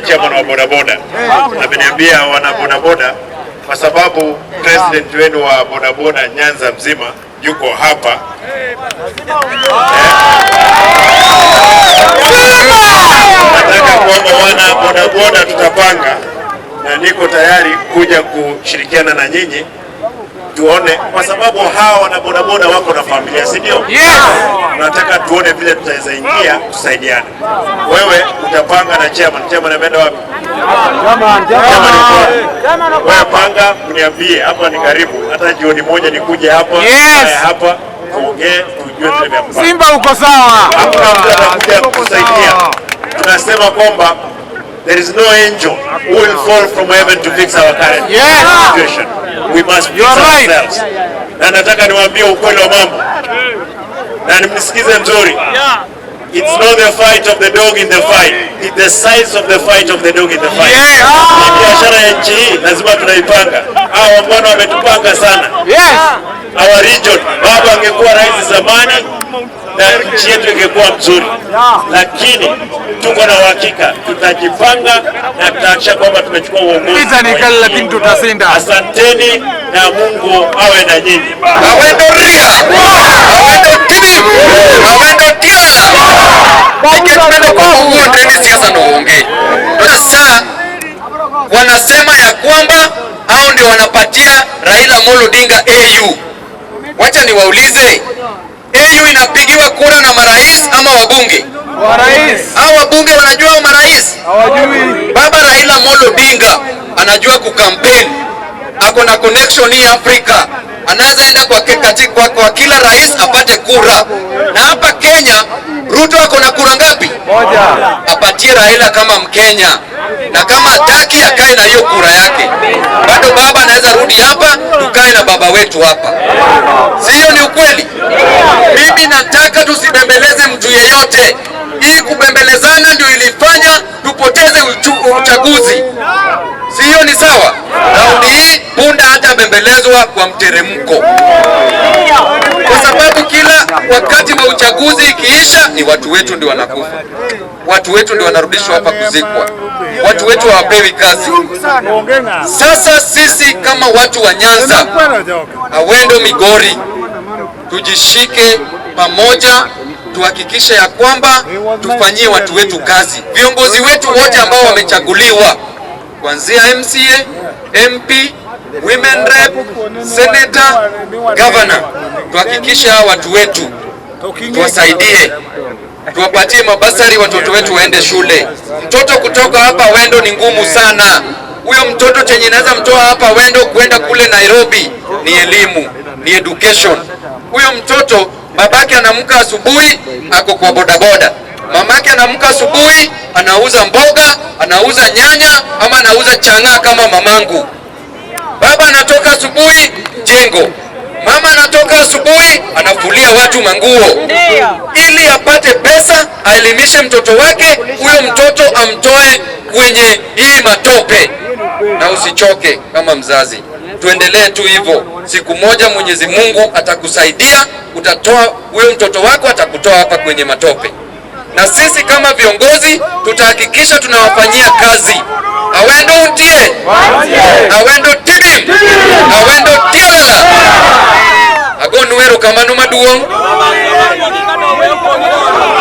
Chairman wa bodaboda ameniambia wana bodaboda, kwa sababu president wenu wa bodaboda Nyanza mzima yuko hapa. Nataka kwamba wana bodaboda tutapanga, na niko tayari kuja kushirikiana na nyinyi tuone, kwa sababu hawa wana bodaboda wako na familia, si ndio? Yes. Tunataka tuone vile tutaweza ingia tusaidiane. Wewe utapanga na chairman. Chairman ameenda wapi? Chairman yuko wapi? Wewe panga, mniambie hapa ni karibu, hata jioni moja nikuje hapa. Yes. Haya, hapa tuongee, tujue vile vya kupanga. Simba uko sawa. Hakuna mtu atakuja kutusaidia. Tunasema kwamba there is no angel who will fall from heaven to fix our current situation. We must fix You are right. ourselves. Na nataka niwaambie ukweli wa mambo na nimsikize mzuri. It's not the fight of the dog in the fight. It's the size of the fight of the dog in the fight. Ni biashara ya nchi hii lazima tunaipanga. Hawa wangwana wametupanga sana. Our region, baba angekuwa rais zamani na nchi yetu ingekuwa mzuri, lakini tuko na uhakika tutajipanga na tutahakikisha kwamba tumechukua uongozi. Vita ni kali lakini tutashinda. Asanteni na Mungu awe na nyinyi. Awendo Ria, Awendo Tibim, Awendo Tialala. Nikech mano kok owuondre ni siasa no onge. Sasa wanasema ya kwamba hao ndio wanapatia Raila Amolo Odinga AU. Wacha niwaulize, AU inapigiwa kura na marais ama wabunge? Marais. Hao wabunge wanajua hao marais? Hawajui. Baba Raila Amolo Odinga anajua kukampeni, ako na connection hii Afrika, anaweza enda kwa kila rais apate kura. Na hapa Kenya Ruto ako na kura ngapi? Moja. Apatie Raila kama Mkenya, na kama hataki akae na hiyo kura yake. Bado baba anaweza rudi hapa, tukae na baba wetu hapa, si hiyo ni ukweli? Mimi nataka tusibembeleze mtu yeyote. Hii kubembelezana ndio ilifanya tupoteze uchaguzi, si hiyo ni sawa? Raundi hii punda hatabembelezwa kwa mteremko, kwa sababu kila wakati wa uchaguzi ikiisha, ni watu wetu ndio wanakufa, watu wetu ndio wanarudishwa hapa kuzikwa, watu wetu hawapewi kazi. Sasa sisi kama watu wa Nyanza, Awendo, Migori, tujishike pamoja, tuhakikishe ya kwamba tufanyie watu wetu kazi. Viongozi wetu wote ambao wamechaguliwa kuanzia MCA, MP, women rep, senator, governor, tuhakikishe hawa watu wetu tuwasaidie, tuwapatie mabursary, watoto wetu waende shule. Mtoto kutoka hapa Wendo ni ngumu sana. Huyo mtoto chenye naweza mtoa hapa Wendo kwenda kule Nairobi ni elimu, ni education. Huyo mtoto babake anamka asubuhi ako kwa bodaboda, mamake anamka asubuhi anauza mboga, anauza nyanya ama anauza chang'aa kama mamangu. Baba anatoka asubuhi jengo, mama anatoka asubuhi anafulia watu manguo ili apate pesa aelimishe mtoto wake, huyo mtoto amtoe kwenye hii matope. Na usichoke kama mzazi, tuendelee tu hivyo. Siku moja Mwenyezi Mungu atakusaidia, utatoa huyo mtoto wako, atakutoa hapa kwenye matope. Na sisi kama viongozi tutahakikisha tunawafanyia kazi. Awendo untie, Awendo Tibim, Awendo Tialala. Agonu erokamano maduong'.